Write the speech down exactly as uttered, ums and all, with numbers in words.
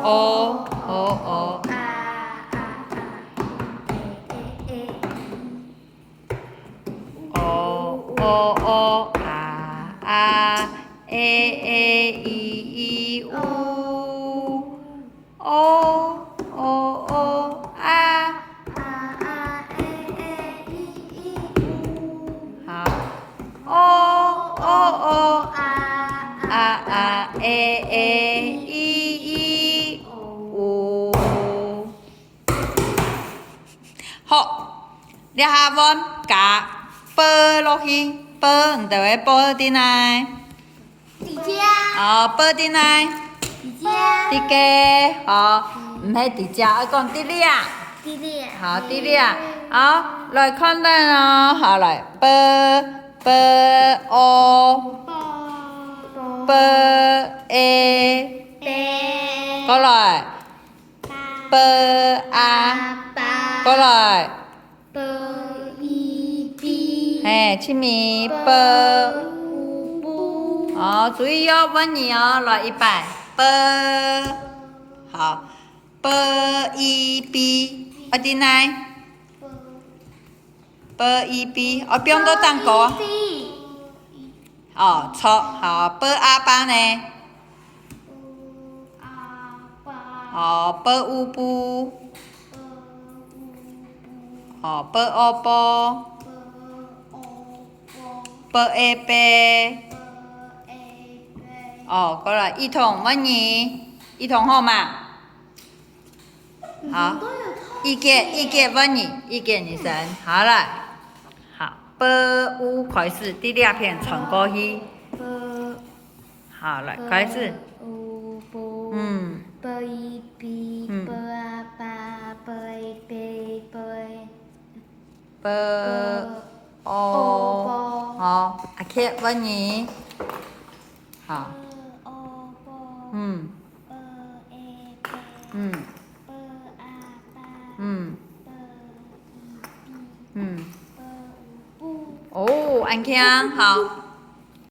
o，o，o。啊，啊，啊，e，e，e，e。 o，o，o，啊，啊，e，e，i，i，u。o，o，o，啊。啊，啊，e，e，i，i，u。好。o，o，o，啊，啊，啊，e，e，i，i，u。 好，這下換加p落去，p，你兜个p在哪？在遮。哦，p在哪？在遮。在該，好，毋係在遮，愛講在這。在這。好，在這。好，來看等哦，好，來，p，p，o，p，e，p，過來。 p，a，過來。p，i，p。嘿，盡尾，p。哦，注意哦，換你哦，來一擺，p。好，p，i，p，愛在哪？p，i，p，哦，放到頂高啊。哦，著，好，p，a，pa呢？ 好，p，u，pu。好，p，o，po。p，e，pe。哦，過來，一同換你，一同好嗎？好，一個，一個換你，一個女生，好了。好，p，u開始，在這片傳過去。 好，來，開始。p，u，pu。嗯。p，i，pi。嗯。p，a，pa。p，e，pe。p，e，pe。p，o。p，o，po。好，阿傑，換你。好。p，o，po。嗯。p，e，pe。嗯。p，a，pa。嗯。p，i，pi。嗯。p，u，pu。哦，恁慶，好。